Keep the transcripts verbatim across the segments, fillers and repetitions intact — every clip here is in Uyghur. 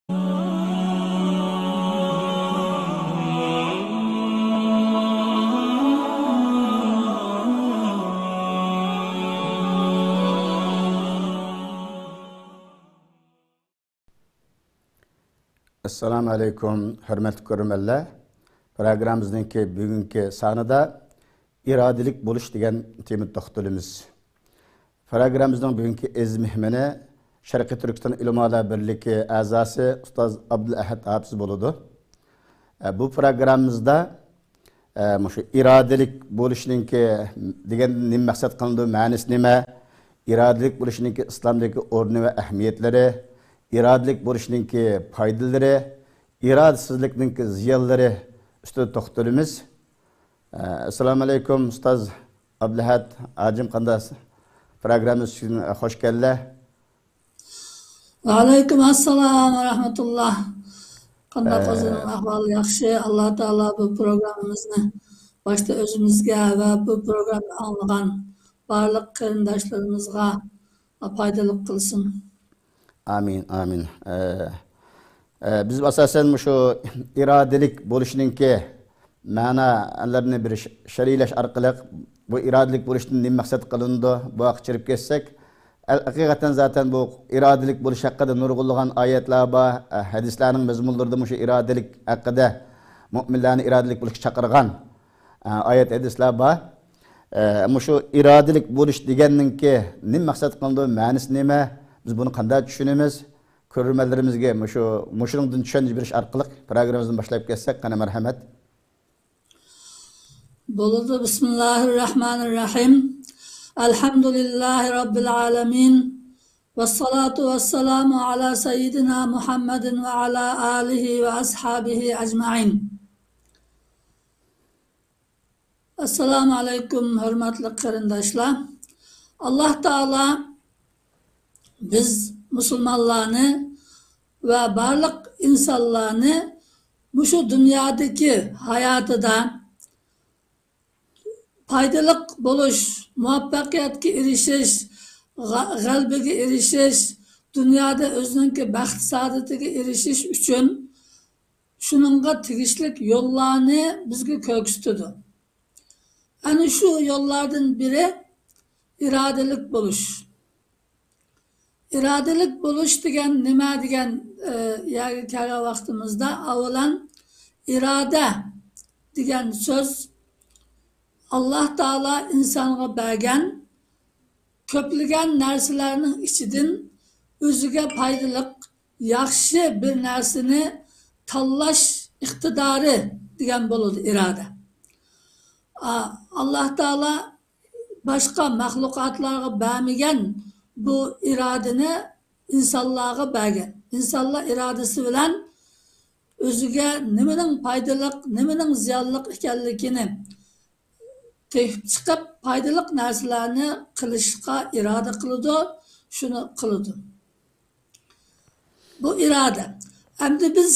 ئەسسالامۇ ئەلەيكۇم، ھۆرمەتلىك كۆرۈرمەنلەر. پروگراممىمىزنىڭكى بۈگۈنكى سانىدا ئىرادىلىك بولۇش دېگەن تېمىدا توختىلىمىز. پروگراممىمىزنىڭ بۈگۈنكى ئەزىز مېھمىنى شەرقىي تۈركىستان ئۆلىمالار بىرلىكى ئەزاسى ئۇستاز ئابدۇلئەھەد ھاپىز بولىدۇ. ئە، بۇ پروگراممىمىزدا، ئە، مۇشۇ ئىرادىلىك بولۇشنىڭكى دېگەندىن نېمە مەقسەت قىلىنىدۇ، مەنىسى نېمە؟ ئىرادىلىك بولۇشنىڭكى ئىسلامدىكى ئورنى ۋە ئەھمىيەتلىرى، ئىرادىلىك بولۇشنىڭكى پايدىلىرى، ئىرادىسىزلىكنىڭكى زىيانلىرى ئۈستىدە توختىلىمىز. ئە، ئەسسالامۇ ئەلەيكۇم، ئۇستاز ئابلەھەت ھاجىم، قانداق؟ پروگراممىمىز ئۈچۈن خوش كەلدىلەر. ۋەئەلەيكۇم ئەسسالام ۋە رەھمەتۇللا. قانداق ئە، ئۆزىنىڭ ئەھۋالى ياخشى؟ ئاللا تائالا بۇ پروگراممىمىزنى باشتا ئۆزىمىزگە ۋە بۇ پروگراممىنى ئاڭلىغان بارلىق قېرىنداشلىرىمىزغا پايدىلىق قىلسۇن. ئامىن، ئامىن. ئە، ئە، بىز ئاساسەن مۇشۇ ئىرادىلىك بولۇشنىڭكى مەنالىرىنى بىر ش-، شەرھلەش ئارقىلىق بۇ ئىرادىلىك بولۇشتىن نېمە مەقسەت قىلىنىدۇ؟ بۇ ھەققە چىرىپ كەتسەك، ئەل-، ھەقىقەتەن زاتەن بۇ ئىرادىلىك بولۇش ھەققىدە نۇرغۇنلىغان ئايەتلەر بار، ئە، ھەدىسلەرنىڭ مەزمۇنلىرىدا مۇشۇ ئىرادىلىك ھەققىدە، مۆمىنلەرنى ئىرادىلىك بولۇشقا چاقىرغان، ئە، ئايەت ھەدىسلەر بار. ئە، مۇشۇ ئىرادىلىك بولۇش دېگەننىڭكى نېمە مەقسەت قىلىنىدۇ، مەنىسى نېمە؟ بىز بۇنى قانداق چۈشىنىمىز؟ كۆرۈرمەنلىرىمىزگە مۇشۇ، مۇشۇنىڭدىن چۈشەنچە بېرىش ئارقىلىق پروگراممىمىزنى باشلاپ كەتسەك، قېنى، مەرھەمەت. بولىدۇ. بىسمىللاھىررەھمانىررەھىم. ئەلھەمدۇلىللاھى رەببىل ئالەمىن. ۋەسسالاتۇ ۋەسسالامۇ ئالا سەييىدىنا مۇھەممەدىن ۋە ئالا ئالىھى ۋە ئەسھابىھى ئەجمەئىن. ئەسسالامۇ ئەلەيكۇم، ھۆرمەتلىك قېرىنداشلار. ئاللا تائالا بىز مۇسۇلمانلارنى ۋە بارلىق ئىنسانلارنى مۇشۇ دۇنيادىكى ھاياتىدا پايدىلىق بولۇش، مۇۋەپپەقىيەتكە ئېرىشىش، غە-، غەلىبىگە ئېرىشىش، دۇنيادا ئۆزىنىڭكى بەخت سائادىتىگە ئېرىشىش ئۈچۈن شۇنىڭغا تېگىشلىك يوللارنى بىزگە كۆرسىتىدۇ. ئەنە شۇ يوللاردىن بىرى ئىرادىلىك بولۇش. ئىرادىلىك بولۇش دېگەن نېمە دېگەن، ئە، يەرگە كەلگەن ۋاقتىمىزدا، ئاۋۋالەن ئىرادە دېگەن سۆز ئاللا تائالا ئىنسانغا بەرگەن كۆپلىگەن نەرسىلەرنىڭ ئىچىدىن ئۆزىگە پايدىلىق، ياخشى بىر نەرسىنى تاللاش ئىقتىدارى دېگەن بولىدۇ ئىرادە. ئا، ئاللا تائالا باشقا مەخلۇقاتلارغا بەرمىگەن بۇ ئىرادىنى ئىنسانلارغا بەرگەن. ئىنسانلار ئىرادىسى بىلەن ئۆزىگە نېمىنىڭ پايدىلىق، نېمىنىڭ زىيانلىق ئىكەنلىكىنى تېپىپ چىقىپ، پايدىلىق نەرسىلەرنى قىلىشقا ئىرادە قىلىدۇ، شۇنى قىلىدۇ. بۇ ئىرادە. ئەمدى بىز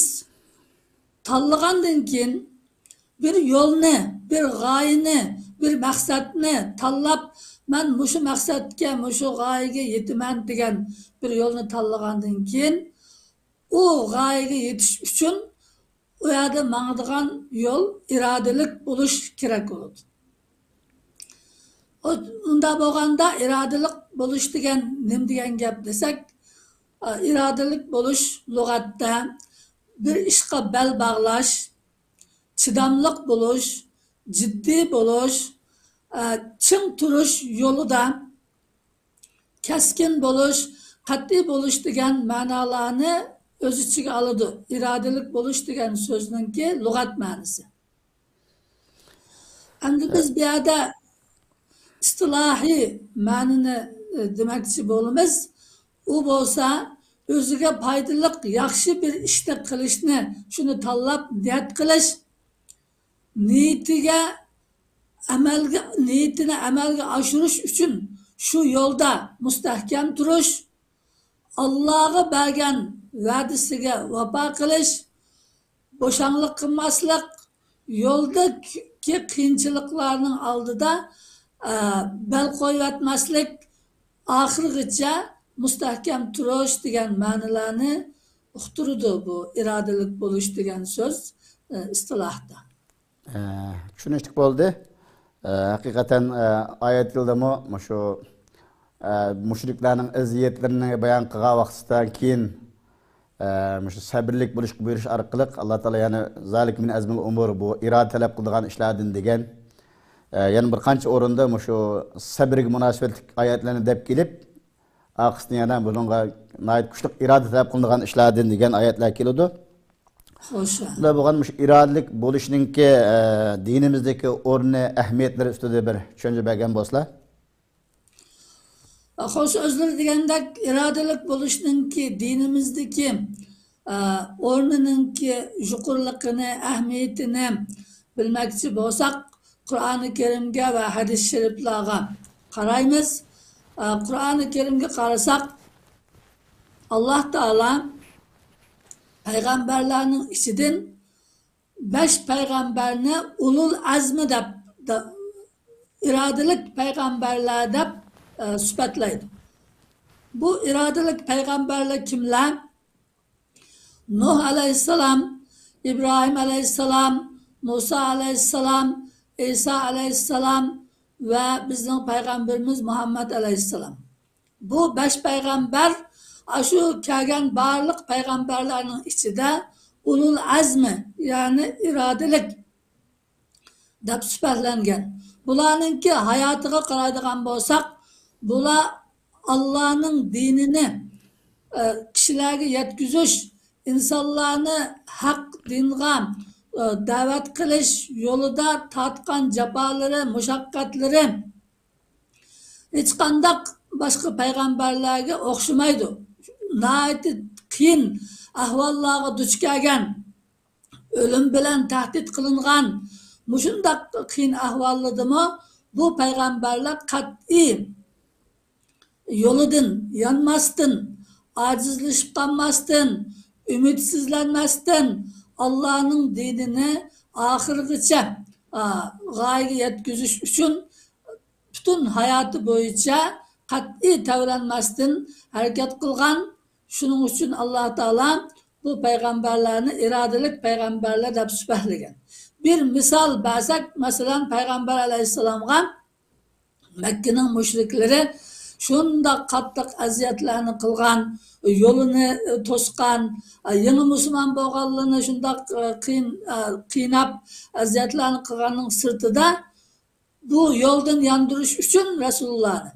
تاللىغاندىن كېيىن، بىر يولنى، بىر غايىنى، بىر مەقسەتنى تاللاپ، مەن مۇشۇ مەقسەتكە، مۇشۇ غايىگە يېتىمەن دېگەن بىر يولنى تاللىغاندىن كېيىن، ئۇ غايىگە يېتىش ئۈچۈن ئۇ يەردە ماڭىدىغان يول ئىرادىلىك بولۇش كېرەك بولىدۇ. ئۇ، ئۇنداق بولغاندا، ئىرادىلىك بولۇش دېگەن نېمە دېگەن گەپ دېسەك، ئا، ئىرادىلىك بولۇش لۇغەتتە بىر ئىشقا بەل باغلاش، چىداملىق بولۇش، جىددىي بولۇش، ئا، چىڭ تۇرۇش يولىدا، كەسكىن بولۇش، قەتئىي بولۇش دېگەن مەنالارنى ئۆز ئىچىگە ئالىدۇ. ئىرادىلىك بولۇش دېگەن سۆزنىڭكى لۇغەت مەنىسى. ئەمدى بىز بۇ يەردە ئىستىلاھىي مەنىنى، ئە، دېمەكچى بولىمىز. ئۇ بولسا ئۆزىگە پايدىلىق ياخشى بىر ئىشنى قىلىشنى، شۇنى تاللاپ نىيەت قىلىش، نىيىتىگە ئەمەلگە، نىيىتىنى ئەمەلگە ئاشۇرۇش ئۈچۈن شۇ يولدا مۇستەھكەم تۇرۇش، ئاللاغا بەرگەن ۋەدىسىگە ۋاپا قىلىش، بوشاڭلىق قىلماسلىق، يولدىكى قىيىنچىلىقلارنىڭ ئالدىدا، ئە، بەل قويۇۋەتمەسلىك، ئاخىرغىچە مۇستەھكەم تۇرۇش دېگەن مەنىلەرنى ئۇقتۇرىدۇ بۇ ئىرادىلىك بولۇش دېگەن سۆز، ئە، ئىستىلاھتا. ئە، چۈشىنىشلىك بولدى. ئە، ھەقىقەتەن، ئە، ئايەت يىلدىمۇ مۇشۇ، ئە، مۇشرىكلارنىڭ ئەزىيەتلىرىنى بايان قىلغان ۋاقتىدىن كېيىن، ئە، مۇشۇ سەبرلىك بولۇشقا بۇيرۇش ئارقىلىق، ئاللا تائالا يەنە «زالىكە مىن ئەزمىل ئۇمۇر»، بۇ ئىرادە تەلەپ قىلىدىغان ئىشلاردىن دېگەن. ئە، يەنە بىر قانچە ئورۇندا مۇشۇ سەبرگە مۇناسىۋەتلىك ئايەتلەرنى دەپ كېلىپ، ئارقىسىدىن يەنە بۇنىڭغا ناھايىتى كۈچلۈك ئىرادە تەلەپ قىلىنىدىغان ئىشلاردىن دېگەن ئايەتلەر كېلىدۇ. خوش. شۇنداق بولغان مۇشۇ ئىرادىلىك بولۇشنىڭكى، ئە، دىنىمىزدىكى ئورنى، ئەھمىيەتلىرى ئۈستىدە بىر چۈشەنچە بەرگەن بولسىلا. خوش، ئۆزلىرى دېگەندەك ئىرادىلىك بولۇشنىڭكى دىنىمىزدىكى، ئە، ئورنىنىڭكى يۇقىرىلىقىنى، ئەھمىيىتىنى بىلمەكچى بولساق، قۇرئانى كەرىمگە ۋە ھەدىس شېرىپلارغا قارايمىز. ئە، قۇرئانى كەرىمگە قارىساق، ئاللا تائالا پەيغەمبەرلەرنىڭ ئىچىدىن بەش پەيغەمبەرنى ئۇلۇل ئەزمى دەپ، دە-، ئىرادىلىك پەيغەمبەرلەر دەپ، ئە، سۈپەتلەيدۇ. بۇ ئىرادىلىك پەيغەمبەرلەر كىملەر؟ نۇھ ئەلەيھىسسالام، ئىبراھىم ئەلەيھىسسالام، مۇسا ئەلەيھىسسالام، ئىسا ئەلەيھىسسالام ۋە بىزنىڭ پەيغەمبىرىمىز مۇھەممەد ئەلەيھىسسالام. بۇ بەش پەيغەمبەر، ئاشۇ كەلگەن بارلىق پەيغەمبەرلەرنىڭ ئىچىدە ئۇلۇل ئەزمى، يەنى ئىرادىلىك دەپ سۈپەتلەنگەن. بۇلارنىڭكى ھاياتىغا قارايدىغان بولساق، بۇلار ئاللانىڭ دىنىنى، ئە، كىشىلەرگە يەتكۈزۈش، ئىنسانلارنى ھەق دىنغا، ئە، دەۋەت قىلىش يولىدا تارتقان جاپالىرى، مۇشەققەتلىرى، ھېچقانداق باشقا پەيغەمبەرلەرگە ئوخشىمايدۇ. ناھايىتى قىيىن ئەھۋاللارغا دۇچ كەلگەن، ئۆلۈم بىلەن تەھدىت قىلىنغان مۇشۇنداق قىيىن ئەھۋاللىدىمۇ بۇ پەيغەمبەرلەر قەتئىي يولىدىن يانماستىن، ئاجىزلىشىپ قالماستىن، ئۈمىدسىزلەنمەستىن، ئاللانىڭ دىنىنى ئاخىرغىچە، ئا، غايىگە يەتكۈزۈش ئۈچۈن پۈتۈن ھاياتى بويىچە قەتئىي تەۋرەنمەستىن ھەرىكەت قىلغان. شۇنىڭ ئۈچۈن ئاللا تائالا بۇ پەيغەمبەرلەرنى ئىرادىلىك پەيغەمبەرلەر دەپ سۈپەتلىگەن. بىر مىسال بەرسەك، مەسىلەن، پەيغەمبەر ئەلەيھىسسالامغا مەككىنىڭ مۇشرىكلىرى شۇنداق قاتتىق ئەزىيەتلەرنى قىلغان، يولىنى توسقان، يېڭى مۇسۇلمان بولغانلىرىنى شۇنداق قىيىن-، قىيناپ، ئەزىيەتلەرنى قىلغاننىڭ سىرتىدا، بۇ يولدىن ياندۇرۇش ئۈچۈن رەسۇلۇللانى،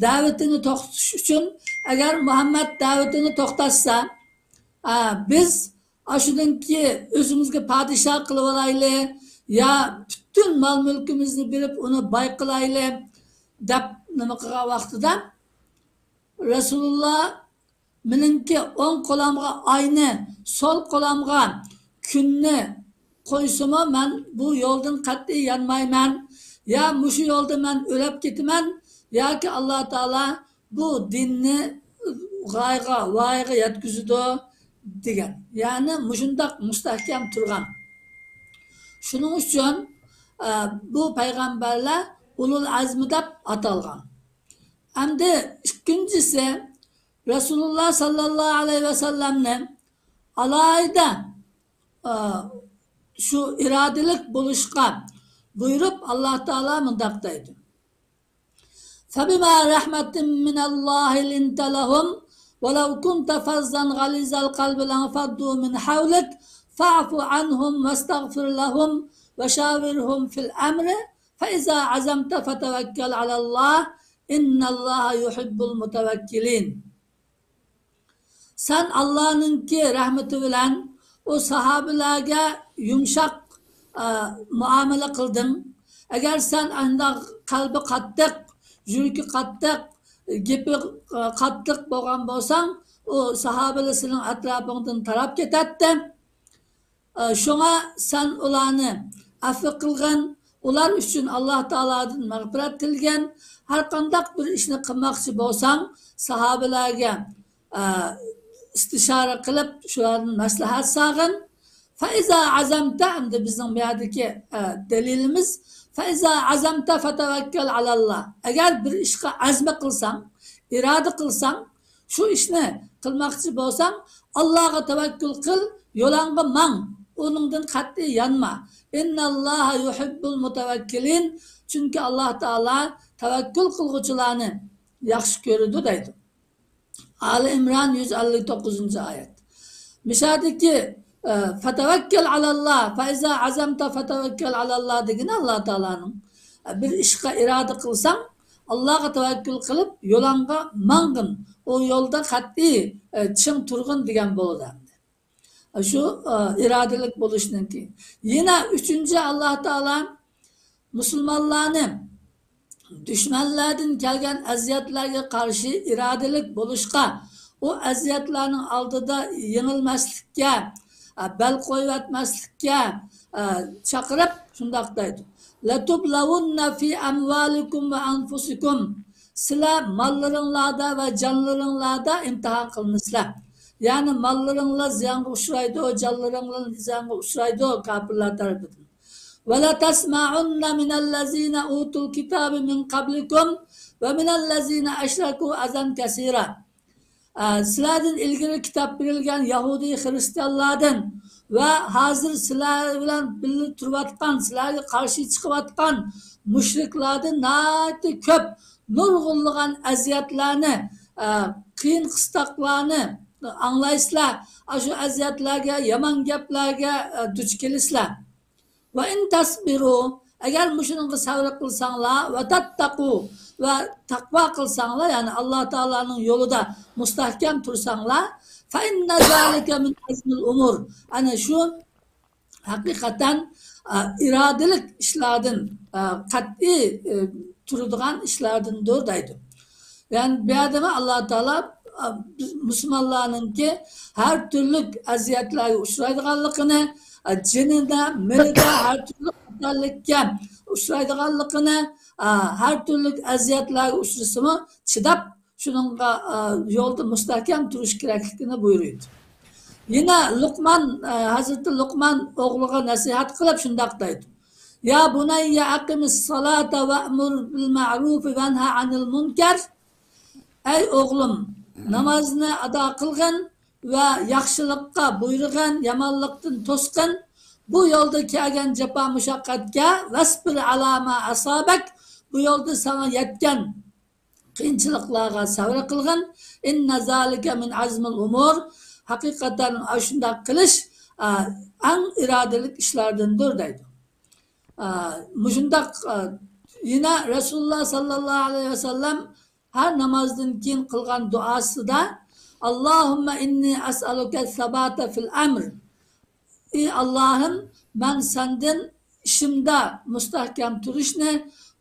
دەۋىتىنى توختىتىش ئۈچۈن، ئەگەر مۇھەممەد دەۋىتىنى توختاتسا، ئا، بىز ئاشۇنىڭكى ئۆزىمىزگە پادىشاھ قىلىۋالايلى، يا پۈتۈن مال-مۈلكىمىزنى بېرىپ ئۇنى باي قىلايلى، دەپ نېمە قىلغان ۋاقتىدا، رەسۇلۇللا مېنىڭكى ئوڭ قولامغا ئاينى، سول قولامغا كۈننى قويسىمۇ، مەن بۇ يولدىن قەتئىي يانمايمەن. يا مۇشۇ يولدا مەن ئۆلۈپ كېتىمەن، ياكى ئاللا تائالا بۇ دىننى غايىغا، ۋايىغا يەتكۈزىدۇ، دېگەن. يەنى مۇشۇنداق مۇستەھكەم تۇرغان. شۇنىڭ ئۈچۈن، ئە، بۇ پەيغەمبەرلەر ئۇلۇل ئەزمى دەپ ئاتالغان. ئەمدى ئىككىنچىسى، رەسۇلۇللا ساللاللاھۇ ئەلەيھى ۋەسەللەمنى ئالاھىدە، ئا، شۇ ئىرادىلىك بولۇشقا بۇيرۇپ، ئاللا تائالا مۇنداق دەيدۇ: فبما رحمة من الله لنت لهم ولو كنت فظا غليظ القلب لانفضوا من حولك فاعف عنهم واستغفر لهم وشاورهم في الأمر فإذا عزمت فتوكل على الله إن الله يحب المتوكلين. سەن ئاللانىڭكى رەھمىتى بىلەن ئۇ ساھابىلەرگە يۇمشاق، ئە، مۇئامىلە قىلدىڭ. ئەگەر سەن ئانداق قەلبى قاتتىق، يۈرىكى قاتتىق، گېپى، ئە، قاتتىق بولغان بولساڭ، ئۇ ساھابىلەر سېنىڭ ئەتراپىڭدىن تاراپ كېتەتتى. ئە، شۇڭا سەن ئۇلارنى ئەپۇ قىلغىن، ئۇلار ئۈچۈن ئاللا تائالادىن مەغپىرەت تىلىگىن. ھەرقانداق بىر ئىشنى قىلماقچى بولساڭ، ساھابىلەرگە، ئە، ئىستىشارە قىلىپ، شۇلاردىن مەسلىھەت ساغىن. فإذا عزمت، ئەمدى بىزنىڭ بۇ يەردىكى، ئە، دەلىلىمىز، فإذا عزمت فتوكل على الله. ئەگەر بىر ئىشقا ئەزمە قىلساڭ، ئىرادە قىلساڭ، شۇ ئىشنى قىلماقچى بولساڭ، ئاللاغا تەۋەككۈل قىل، يولۇڭغا ماڭ، ئۇنىڭدىن قەتئىي يانما. ئىنناللاھا يۇھىببۇل مۇتەۋەككىلىن. چۈنكى ئاللا تائالا تەۋەككۈل قىلغۇچىلارنى ياخشى كۆرىدۇ دەيدۇ. ئالى ئىمران يۈز ئەللىك توققۇزىنچى ئايەت. مىشادىكى، ئە، فەتەۋەككەل ئالاللا، فەئىزا ئەزەمتە فەتەۋەككەل ئالاللا دېگىنى ئاللا تائالانىڭ، ئە، بىر ئىشقا ئىرادە قىلساڭ، ئاللاغا تەۋەككۈل قىلىپ، يولۇڭغا ماڭغىن، ئۇ يولدا قەتئىي، ئە، چىڭ تۇرغىن دېگەن بولىدۇ ئەمدى. شۇ، ئە، ئىرادىلىك بولۇشنىڭكى. يەنە ئۈچىنچى، ئاللا تائالا مۇسۇلمانلارنى دۈشمەنلەردىن كەلگەن ئەزىيەتلەرگە قارشى ئىرادىلىك بولۇشقا، ئۇ ئەزىيەتلەرنىڭ ئالدىدا يېڭىلمەسلىككە، ئە، بەل قويۇۋەتمەسلىككە، ئە، چاقىرىپ شۇنداق دەيدۇ. لەتۇبلەۋۇننە فى ئەمۋالىكۇم ۋە ئەنفۇسىكۇم. سىلەر ماللىرىڭلاردا ۋە جانلىرىڭلاردا ئىمتىھان قىلىنىسىلەر. يەنى ماللىرىڭلار زىيانغا ئۇچرايدۇ، جانلىرىڭلار زىيانغا ئۇچرايدۇ كاپىرلار تەرىپىدىن. ۋەلەتەسمەئۇننە مىنەللەزىنە ئۇتۇل كىتابە مىن قەبلىكۇم ۋە مىنەللەزىنە ئەشرەكۇ ئەزەن كەسىرا. ئە، سىلەردىن ئىلگىرى كىتاب بېرىلگەن يەھۇدىي خىرىستىيانلاردىن ۋە ھازىر سىلەر بىلەن بىللە تۇرۇۋاتقان، سىلەرگە قارشى چىقىۋاتقان مۇشرىكلاردىن ناھايىتى كۆپ، نۇرغۇنلىغان ئەزىيەتلەرنى، ئە، قىيىن قىستاقلارنى ئاڭلايسىلەر. ئاشۇ ئەزىيەتلەرگە، يامان گەپلەرگە، ئە، دۇچ كېلىسىلەر. ۋە ئىن تەسبىرۇ، ئەگەر مۇشۇنىڭغا سەۋر قىلساڭلار، ۋە تەتتەقۇ، ۋە تەقۋا قىلساڭلار، يەنى ئاللا تائالانىڭ يولىدا مۇستەھكەم تۇرساڭلار، فەئىننە زالىكە مىن ئەزمىل ئۇمۇر. ئەنە شۇ ھەقىقەتەن، ئە، ئىرادىلىك ئىشلاردىن، ئە، قەتئىي، ئە، تۇرىدىغان ئىشلاردىندۇر دەيدۇ. يەنى بۇ يەردىمۇ ئاللا تائالا، ئە، بىز مۇسۇلمانلارنىڭكى ھەر تۈرلۈك ئەزىيەتلەرگە ئۇچرايدىغانلىقىنى، ئە، جېنىدا، مېلىدا ھەر تۈرلۈك خەتەرلىككە ئۇچرايدىغانلىقىنى، ئە، ھەر تۈرلۈك ئەزىيەتلەرگە ئۇچرىسىمۇ چىداپ، شۇنىڭغا، ئە، يولدا مۇستەھكەم تۇرۇش كېرەكلىكىنى بۇيرۇيدۇ. يەنە لۇقمان، ئە، ھەزرىتى لۇقمان ئوغلىغا نەسىھەت قىلىپ شۇنداق دەيدۇ: يا بۇنەييە ئەقىمىس سالاتا ۋەئمۇر بىل مەئرۇفى ۋەنھە ئەنىل مۇنكەر. ئەي ئوغلۇم، نامازنى ئادا قىلغىن ۋە ياخشىلىققا بۇيرۇغىن، يامانلىقتىن توسقىن. بۇ يولدا كەلگەن جاپا مۇشەققەتكە، ۋەسبىر ئەلا ما ئەسابەك، بۇ يولدا ساڭا يەتكەن قىيىنچىلىقلارغا سەۋر قىلغىن. ئىننە زالىكە مىن ئەزمىل ئۇمۇر. ھەقىقەتەن ئاشۇنداق قىلىش، ئا، ئەڭ ئىرادىلىك ئىشلاردىندۇر دەيدۇ. ئا، مۇشۇنداق، ئا، يەنە رەسۇلۇللا ساللاللاھۇ ئەلەيھى ۋەسەللەم ھەر نامازدىن كېيىن قىلغان دۇئاسىدا، ئاللاھۇممە ئىننى ئەسئەلۇكە سەباتە فىل ئەمر. ئى ئاللاھىم، مەن سەندىن ئىشىمدا مۇستەھكەم تۇرۇشنى،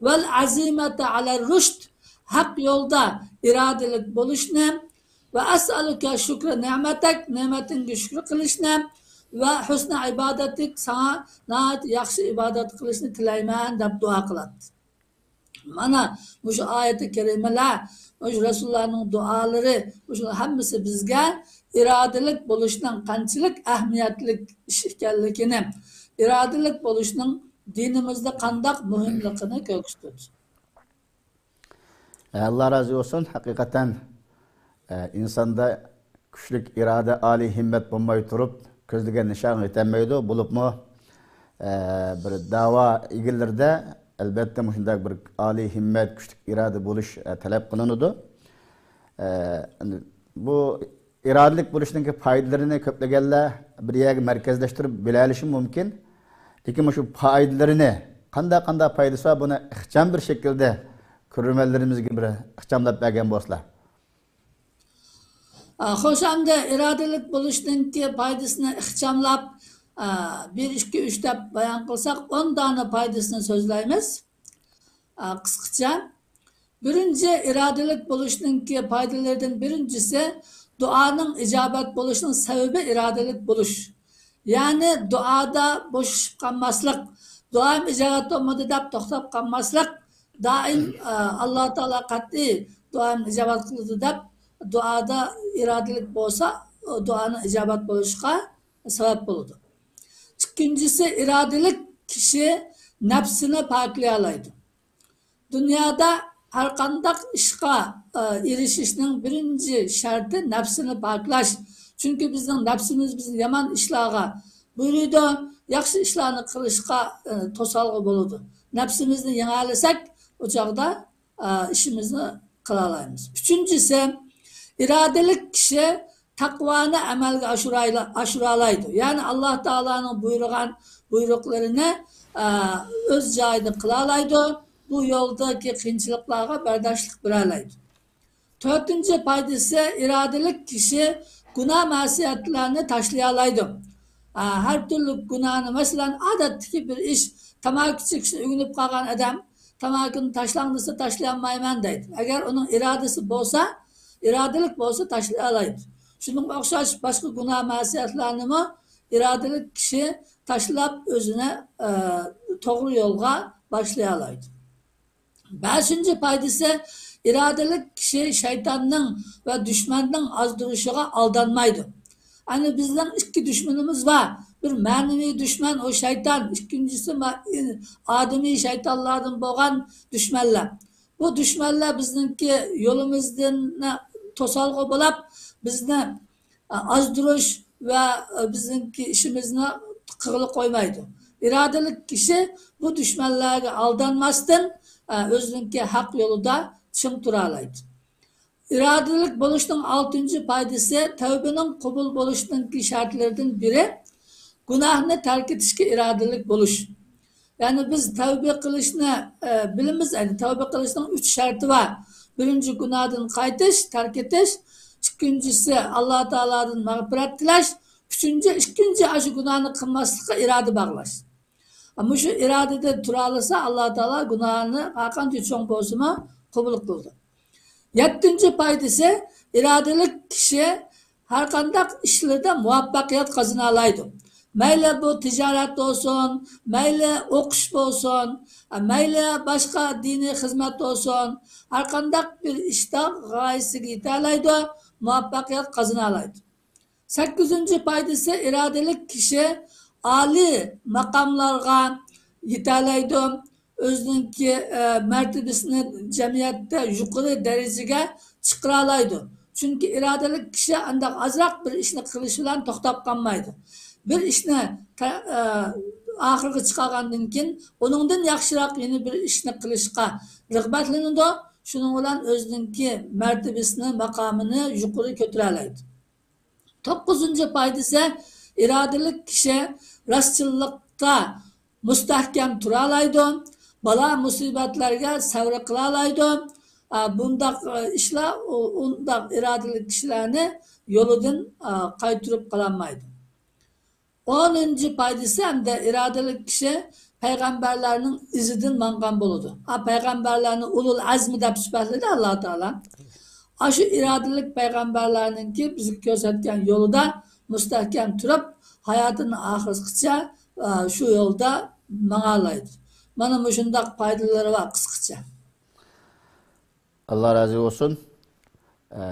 ۋەل ئەزىمەتە ئەلەر رۇشد، ھەق يولدا ئىرادىلىك بولۇشنى، ۋە ئەسئەلۇكە شۈكرە نېمەتەك، نېمىتىڭگە شۈكۈر قىلىشنى، ۋە ھۈسنە ئىبادەتىك، ساڭا ناھايىتى ياخشى ئىبادەت قىلىشنى تىلەيمەن، دەپ دۇئا قىلاتتى. مانا مۇشۇ ئايەتى كەرىمىلەر، مۇشۇ رەسۇللارنىڭ دۇئالىرى، مۇشۇ ھەممىسى بىزگە ئىرادىلىك بولۇشنىڭ قانچىلىك ئەھمىيەتلىك ئىش ئىكەنلىكىنى، ئىرادىلىك بولۇشنىڭ دىنىمىزدا قانداق مۇھىملىقىنى كۆرسىتىدۇ. ئاللا رازى بولسۇن. ھەقىقەتەن، ئە، ئىنساندا كۈچلۈك ئىرادە، ئالىي ھىممەت بولماي تۇرۇپ، كۆزلىگەن نىشانغا يېتەلمەيدۇ. بولۇپمۇ، ئە، بىر دەۋا ئىگىلىرىدە، ئەلۋەتتە، مۇشۇنداق بىر ئالىي ھىممەت، كۈچلۈك ئىرادە بولۇش، ئە، تەلەپ قىلىنىدۇ. ئە، بۇ ئىرادىلىك بولۇشنىڭكى پايدىلىرىنى كۆپلىگەنلەر بىر يەرگە مەركەزلەشتۈرۈپ بىلەلىشى مۇمكىن. لېكىن مۇشۇ پايدىلىرىنى، قانداق، قانداق پايدىسى بار، بۇنى ئىخچام بىر شەكىلدە كۆرۈرمەنلىرىمىزگە بىر ئىخچاملاپ بەرگەن بولسىلا. ئا، خوش، ئەمدى ئىرادىلىك بولۇشنىڭكى پايدىسىنى ئىخچاملاپ، ئا، بىر، ئىككى، ئۈچ دەپ بايان قىلساق، ئون دانە پايدىسىنى سۆزلەيمىز. ئا، قىسقىچە. بىرىنچى، ئىرادىلىك بولۇشنىڭكى پايدىلىرىدىن بىرىنچىسى، دۇئانىڭ ئىجابەت بولۇشىنىڭ سەۋەبى ئىرادىلىك بولۇش. يەنى دۇئادا بوشىشىپ قالماسلىق، دۇئام ئىجابەت بولمىدى دەپ توختاپ قالماسلىق، دائىم، ئە، ئاللا تائالا قەتئىي دۇئام ئىجابەت قىلىدۇ دەپ دۇئادا ئىرادىلىك بولسا، ئۇ دۇئانىڭ ئىجابەت بولۇشىغا سەۋەب بولىدۇ. ئىككىنچىسى، ئىرادىلىك كىشى نەپسىنى پاكلىيالايدۇ. دۇنيادا ھەرقانداق ئىشقا، ئە، ئېرىشىشنىڭ بىرىنچى شەرتى نەپسىنى پاكلاش. چۈنكى بىزنىڭ نەپسىمىز بىزنى يامان ئىشلارغا بۇيرۇيدۇ، ياخشى ئىشلارنى قىلىشقا، ئە، توسالغۇ بولىدۇ. نەپسىمىزنى يېڭەلىسەك، ئۇ چاغدا، ئە، ئىشىمىزنى قىلالايمىز. ئۈچىنچىسى، ئىرادىلىك كىشى تەقۋانى ئەمەلگە ئاشۇرايلا-، ئاشۇرالايدۇ. يەنى ئاللا تائالانىڭ بۇيرۇغان بۇيرۇقلىرىنى، ئە، ئۆز جايىدا قىلالايدۇ. بۇ يولدىكى قىيىنچىلىقلارغا بەرداشلىق بېرەلەيدۇ. تۆتىنچى پايدىسى، ئىرادىلىك كىشى گۇناھ مەسىيەتلەرنى تاشلىيالايدۇ. ئە، ھەر تۈرلۈك گۇناھنى، مەسىلەن، ئادەتتىكى بىر ئىش، تاماكا چېكىشنى ئۆگىنىپ قالغان ئادەم، تاماكىنى تاشلاڭ دېسە، تاشلىيالمايمەن دەيدۇ. ئەگەر ئۇنىڭ ئىرادىسى بولسا، ئىرادىلىك بولسا، تاشلىيالايدۇ. شۇنىڭغا ئوخشاش باشقا گۇناھ مەسىيەتلەرنىمۇ ئىرادىلىك كىشى تاشلاپ، ئۆزىنى، ئە، توغرا يولغا باشلىيالايدۇ. بەشىنچى پايدىسى، ئىرادىلىك كىشى شەيتاننىڭ ۋە دۈشمەننىڭ ئازدۇرۇشىغا ئالدانمايدۇ. ئەنە بىزنىڭ ئىككى دۈشمىنىمىز بار. بىر مەنىۋى دۈشمەن، ئۇ شەيتان. ئىككىنچىسى ما-، ئادىمىي شەيتانلاردىن بولغان دۈشمەنلەر. بۇ دۈشمەنلەر بىزنىڭكى يولىمىزدىن توسالغۇ بولاپ، بىزنى ئازدۇرۇش ۋە بىزنىڭكى ئىشىمىزنى قىلغىلى قويمايدۇ. ئىرادىلىك كىشى بۇ دۈشمەنلەرگە ئالدانماستىن، ئۆزىنىڭكى ھەق يولىدا چىڭ تۇرالايدۇ. ئىرادىلىك بولۇشنىڭ ئالتىنچى پايدىسى، تەۋبىنىڭ قوبۇل بولۇشنىڭكى شەرتلىرىدىن بىرى، گۇناھنى تەرك ئېتىشكە ئىرادىلىك بولۇش. يەنى بىز تەۋبە قىلىشنى، ئە، بىلىمىز، يەنى تەۋبە قىلىشنىڭ ئۈچ شەرتى بار. بىرىنچى، گۇناھتىن قايتىش، تەرك ئېتىش. ئىككىنچىسى، ئاللا تائالادىن مەغپىرەت تىلەش. ئۈچىنچى، ئىككىنچى ئاشۇ گۇناھنى قىلماسلىققا ئىرادە باغلاش. مۇشۇ ئىرادىدە تۇرالىسا، ئاللا تائالا گۇناھنى ھەرقانچە چوڭ بولسىمۇ قوبۇل قىلىدۇ. يەتتىنچى پايدىسى، ئىرادىلىك كىشى ھەرقانداق ئىشلىرىدا مۇۋەپپەقىيەت قازىنالايدۇ. مەيلى بۇ تىجارەت بولسۇن، مەيلى ئوقۇش بولسۇن، مەيلى باشقا دىنىي خىزمەت بولسۇن، ھەرقانداق بىر ئىشتا غايىسىگە يېتەلەيدۇ، مۇۋەپپەقىيەت قازىنالايدۇ. سەككىزىنچى پايدىسى، ئىرادىلىك كىشى ئالىي ماقاملارغا يېتەلەيدۇ، ئۆزىنىڭكى، ئە، مەرتىۋىسىنى جەمئىيەتتە يۇقىرى دەرىجىگە چىقىرالايدۇ. چۈنكى ئىرادىلىك كىشى ئانداق ئازراق بىر ئىشنى قىلىش بىلەن توختاپ قالمايدۇ. بىر ئىشنى تە-، ئە، ئاخىرىغا چىقارغاندىن كېيىن، ئۇنىڭدىن ياخشىراق يەنە بىر ئىشنى قىلىشقا رىغبەتلىنىدۇ. شۇنىڭ بىلەن ئۆزىنىڭكى مەرتىۋىسىنى، ماقامىنى يۇقىرى كۆتۈرەلەيدۇ. توققۇزىنچى پايدىسى، ئىرادىلىك كىشى راستچىللىقتا مۇستەھكەم تۇرالايدۇ، بالا مۇسىبەتلەرگە سەۋر قىلالايدۇ. ئا، بۇنداق، ئا، ئىشلار ئۇ-، ئۇنداق ئىرادىلىك كىشىلەرنى يولىدىن، ئا، قايتۇرۇپ قالالمايدۇ. ئونىنچى پايدىسى ھەمدە ئىرادىلىك كىشى پەيغەمبەرلەرنىڭ ئىزىدىن ماڭغان بولىدۇ. ئا، پەيغەمبەرلەرنى ئۇلۇل ئەزمى دەپ سۈپەتلىدى ئاللا تائالا. ئاشۇ ئىرادىلىك پەيغەمبەرلەرنىڭكى بىزگە كۆرسەتكەن يولىدا مۇستەھكەم تۇرۇپ، ھاياتىنىڭ ئاخىرىغىچە، ئا، شۇ يولدا ماڭالايدۇ. مانا مۇشۇنداق پايدىلىرى بار قىسقىچە. ئاللا رازى بولسۇن. ئە،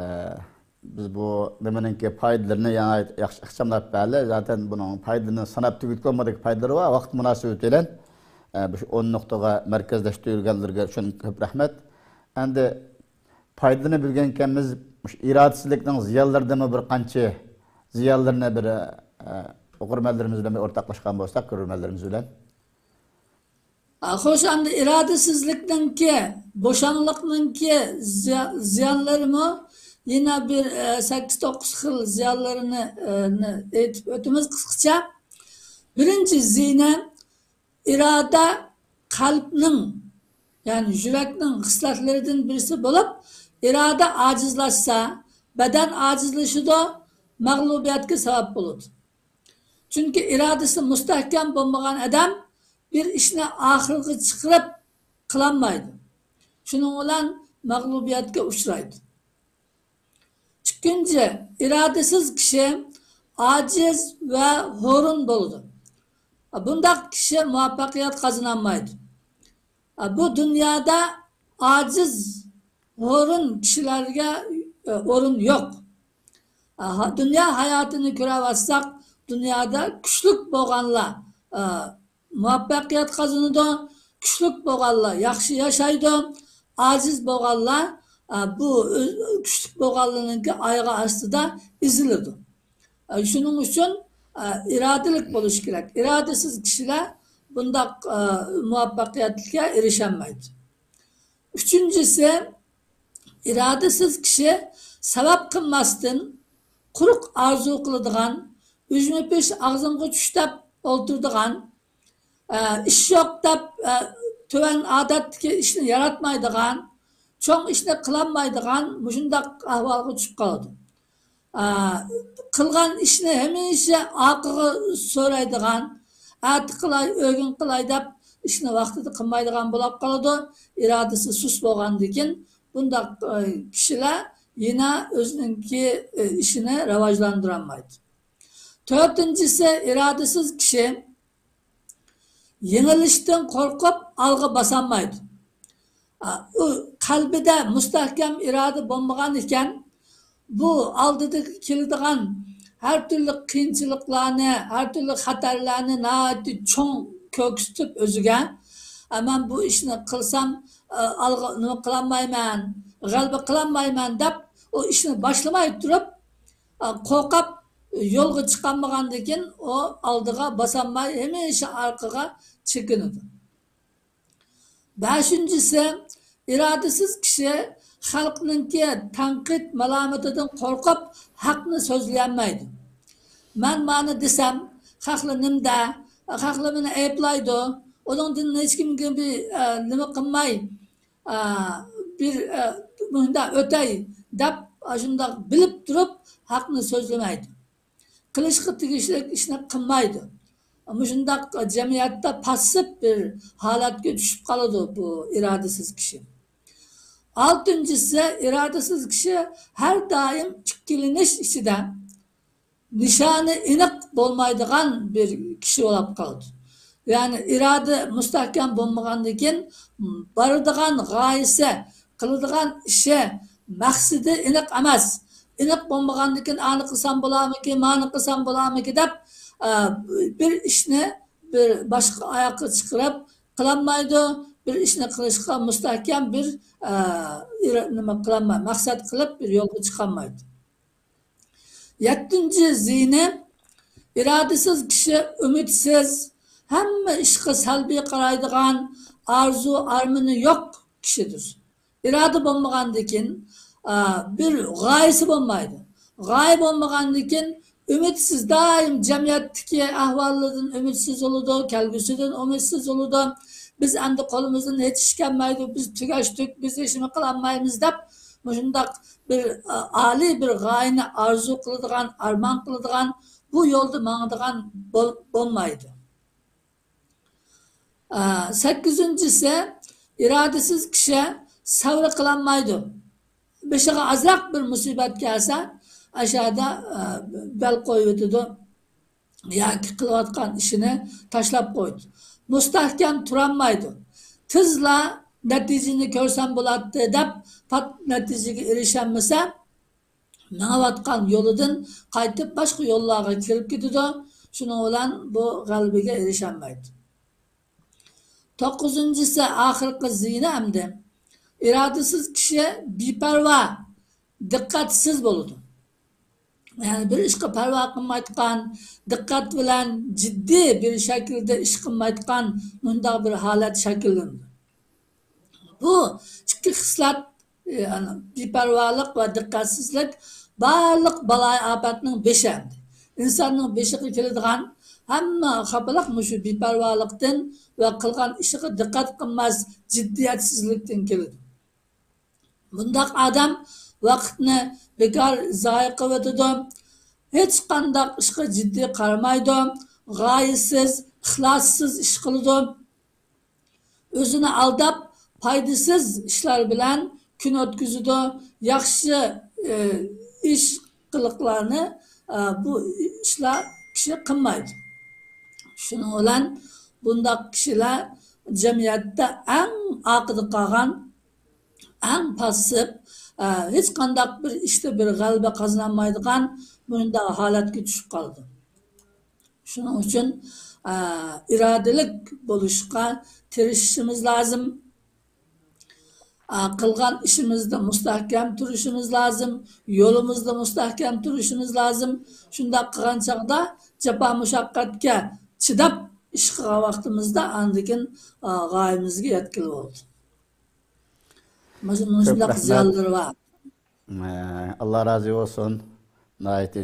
بىز بۇ نېمىنىڭكى پايدىلىرىنى ياڭا ياخشى ئىخچاملاپ بەردى. زاتەن بۇنىڭ پايدىلىرىنى ساناپ تۈگىتىپ بولمىدىغان پايدىلىرى بار. ۋاقىت مۇناسىۋىتى بىلەن، ئە، بۇ ئون نۇقتىغا مەركەزلەشتۈرگەنلىرىگە ئۈچۈن كۆپ رەھمەت. ئەمدى پايدىلىرىنى بىلگەنكەنمىز، مۇشۇ ئىرادىسىزلىكنىڭ زىيانلىرىدىنمۇ بىر قانچە زىيانلىرىنى بىر، ئە، ئوقۇرمەنلىرىمىز بىلەن بىر ئورتاقلاشقان بولساق، كۆرۈرمەنلىرىمىز بىلەن. ئا، خوش، ئەمدى ئىرادىسىزلىكنىڭكى، بوشاڭلىقنىڭكى زىيا-، زىيانلىرىمۇ يەنە بىر، ئە، سەككىز، توققۇز خىل زىيانلىرىنى، ئە، نى ئېيتىپ ئۆتىمىز قىسقىچە. بىرىنچى زىيىنى، ئىرادە قەلبنىڭ، يەنى يۈرەكنىڭ خىسلەتلىرىدىن بىرسى بولۇپ، ئىرادە ئاجىزلاشسا، بەدەن ئاجىزلىشىدۇ، مەغلۇبىيەتكە سەۋەب بولىدۇ. چۈنكى ئىرادىسى مۇستەھكەم بولمىغان ئادەم بىر ئىشنى ئاخىرىغا چىقىرىپ قىلالمايدۇ. شۇنىڭ بىلەن مەغلۇبىيەتكە ئۇچرايدۇ. ئىككىنچى، ئىرادىسىز كىشى ئاجىز ۋە ھۇرۇن بولىدۇ. بۇنداق كىشى مۇۋەپپەقىيەت قازىنالمايدۇ. بۇ دۇنيادا ئاجىز، ھۇرۇن كىشىلەرگە، ئورۇن يوق. ھا-، دۇنيا ھاياتىنى كۆرۈۋاتساق، دۇنيادا كۈچلۈك بولغانلار، مۇۋەپپەقىيەت قازىنىدۇ، كۈچلۈك بولغانلار ياخشى ياشايدۇ، ئاجىز بولغانلار، ئە، بۇ ئۆز-، كۈچلۈك بولغانلارنىڭكى ئايىغى ئاستىدا ئېزىلىدۇ. ئە، شۇنىڭ ئۈچۈن، ئە، ئىرادىلىك بولۇش كېرەك. ئىرادىسىز كىشىلەر بۇنداق، ئە، مۇۋەپپەقىيەتلىككە ئېرىشەلمەيدۇ. ئۈچىنچىسى، ئىرادىسىز كىشى سەۋەب قىلماستىن، قۇرۇق ئارزۇ قىلىدىغان، ئۈجمە پىش ئاغزىمغا چۈش دەپ ئولتۇرىدىغان، ئە، ئىش يوق دەپ، ئە، تۆۋەن ئادەتتىكى ئىشنى ياراتمايدىغان، چوڭ ئىشنى قىلالمايدىغان مۇشۇنداق ئەھۋالغا چۈشۈپ قالىدۇ. ئە، قىلغان ئىشنى ھەمىشە ئارقىغا سۆرەيدىغان، ئەتە قىلاي، ئۆگۈن قىلاي دەپ ئىشنى ۋاقتىدا قىلمايدىغان بولۇپ قالىدۇ. ئىرادىسى سۇس بولغاندىكىن بۇنداق، ئە، كىشىلەر يەنە ئۆزىنىڭكى، ئە، ئىشىنى راۋاجلاندۇرالمايدۇ. تۆتىنچىسى، ئىرادىسىز كىشى يېڭىلىشتىن قورقۇپ ئالغا باسالمايدۇ. ئا، ئۇ قەلبىدە مۇستەھكەم ئىرادە بولمىغان ئىكەن، بۇ ئالدىدا كېلىدىغان ھەر تۈرلۈك قىيىنچىلىقلارنى، ھەر تۈرلۈك خەتەرلەرنى ناھايىتى چوڭ كۆرسىتىپ ئۆزىگە، ئا، مەن بۇ ئىشنى قىلسام، ئا، ئالغا نېمە قىلالمايمەن، غەلىبە قىلالمايمەن دەپ ئۇ ئىشنى باشلىماي تۇرۇپ، ئا، قورقۇپ يولغا چىقالمىغاندىكىن ئۇ ئالدىغا باسالماي ھەمىشە ئارقىغا چېكىنىدۇ. بەشىنچىسى، ئىرادىسىز كىشى خەلقنىڭكى تەنقىد مالامىتىدىن قورقۇپ ھەقنى سۆزلىيەلمەيدۇ. مەن مانا دېسەم، خەقلەر نېمىدە، خەقلەر مېنى ئەيىبلەيدۇ. ئۇنىڭدىن ھېچكىمگە بىر، ئە، نېمە قىلماي، ئە، بىر، ئە، مۇنداق ئۆتەي دەپ، ئاشۇنداق بىلىپ تۇرۇپ ھەقنى سۆزلىمەيدۇ. قىلىشقا تېگىشلىك ئىشنى قىلمايدۇ. مۇشۇنداق جەمئىيەتتە پاسسىپ بىر ھالەتكە چۈشۈپ قالىدۇ بۇ ئىرادىسىز كىشى. ئالتىنچىسى، ئىرادىسىز كىشى ھەر دائىم ئىككىلىنىش ئىچىدە نىشانى ئېنىق بولمايدىغان بىر كىشى بولۇپ قالىدۇ. يەنى ئىرادە مۇستەھكەم بولمىغاندىكىن بارىدىغان غايىسى، قىلىدىغان ئىشى، مەقسىتى ئېنىق ئەمەس. ئېنىق بولمىغاندىكىن ئانى قىلسام بولارمىكى، مانى قىلسام بولارمىكى دەپ، ئە، بىر ئىشنى بىر باشقا ئاياققا چىقىرىپ قىلالمايدۇ. بىر ئىشنى قىلىشقا مۇستەھكەم بىر، ئە، ئىرا-، نېمە قىلالماي، مەقسەت قىلىپ بىر يولغا چىقالمايدۇ. يەتتىنچى زىيىنى، ئىرادىسىز كىشى ئۈمىدسىز، ھەممە ئىشقا سەلبىي قارايدىغان، ئارزۇ ئارمىنى يوق كىشىدۇر. ئىرادە بولمىغاندىكىن، ئا، بىر غايىسى بولمايدۇ. غايە بولمىغاندىكىن ئۈمىدسىز، دائىم جەمئىيەتتىكى ئەھۋاللاردىن ئۈمىدسىز بولىدۇ، كەلگۈسىدىن ئۈمىدسىز بولىدۇ. بىز ئەمدى قولىمىزدىن ھېچ ئىش كەلمەيدۇ، بىز تۈگەشتۇق، بىز ھېچنېمە قىلالمايمىز دەپ، مۇشۇنداق بىر، ئا، ئالىي بىر غايىنى ئارزۇ قىلىدىغان، ئارمان قىلىدىغان، بۇ يولدا ماڭىدىغان بول-، بولمايدۇ. ئا، سەككىزىنچىسى، ئىرادىسىز كىشى سەۋر قىلالمايدۇ. بېشىغا ئازراق بىر مۇسىبەت كەلسە، ئاشۇ يەردە، ئا، بەل قويۇۋېتىدۇ ياكى قىلىۋاتقان ئىشىنى تاشلاپ قويىدۇ. مۇستەھكەم تۇرالمايدۇ. تېزلا نەتىجىنى كۆرسەم بولاتتى دەپ، پات نەتىجىگە ئېرىشەلمىسە، مېڭىۋاتقان يولىدىن قايتىپ باشقا يوللارغا كىرىپ كېتىدۇ. شۇنىڭ بىلەن بۇ غەلىبىگە ئېرىشەلمەيدۇ. توققۇزىنچىسى، ئاخىرقى زىيىنى ئەمدى. ئىرادىسىز كىشى بىپەرۋا، دىققەتسىز بولىدۇ. يەنى بىر ئىشقا پەرۋا قىلمايدىغان، دىققەت بىلەن جىددىي بىر شەكىلدە ئىش قىلمايدىغان مۇنداق بىر ھالەت شەكىللىنىدۇ. بۇ ئىككى خىسلەت، يەنى بىپەرۋالىق ۋە دىققەتسىزلىك بارلىق بالايىئاپەتنىڭ بېشى ئەمدى. ئىنساننىڭ بېشىغا كېلىدىغان ھەممە خاپىلىق مۇشۇ بىپەرۋالىقتىن ۋە قىلغان ئىشىغا دىققەت قىلماس جىددىيەتسىزلىكتىن كېلىدۇ. بۇنداق ئادەم ۋاقىتنى بىكار زايە قىلىۋېتىدۇ. ھېچقانداق ئىشقا جىددىي قارىمايدۇ. غايىسىز، ئىخلاستىن ئىش قىلىدۇ. ئۆزىنى ئالداپ، پايدىسىز ئىشلار بىلەن كۈن ئۆتكۈزىدۇ. ياخشى، ئى، ئىش قىلىقلارنى، ئى، بۇ ئىشلار كىشى قىلمايدۇ. شۇنىڭ بىلەن بۇنداق كىشىلەر جەمئىيەتتە ئەڭ ئارقىدا قالغان، ئەڭ پاسسىپ، ئە، ھېچقانداق بىر ئىشتا بىر غەلىبە قازىنالمايدىغان مۇنداق ھالەتكە چۈشۈپ قالىدۇ. شۇنىڭ ئۈچۈن، ئە، ئىرادىلىك بولۇشقا تىرىشىشىمىز لازىم. ئا، قىلغان ئىشىمىزدا مۇستەھكەم تۇرۇشىمىز لازىم، يولىمىزدا مۇستەھكەم تۇرۇشىمىز لازىم. شۇنداق قىلغان چاغدا جاپا مۇشەققەتكە چىداپ ئىش قىلغان ۋاقتىمىزدا ئاندىن كېيىن، ئا، غايىمىزگە يەتكىلى بولىدۇ. مۇشۇ، كۆپ مۇشۇنداق رەھمەت. زىيانلىرى بار. ئە، ئاللا رازى بولسۇن. ناھايىتى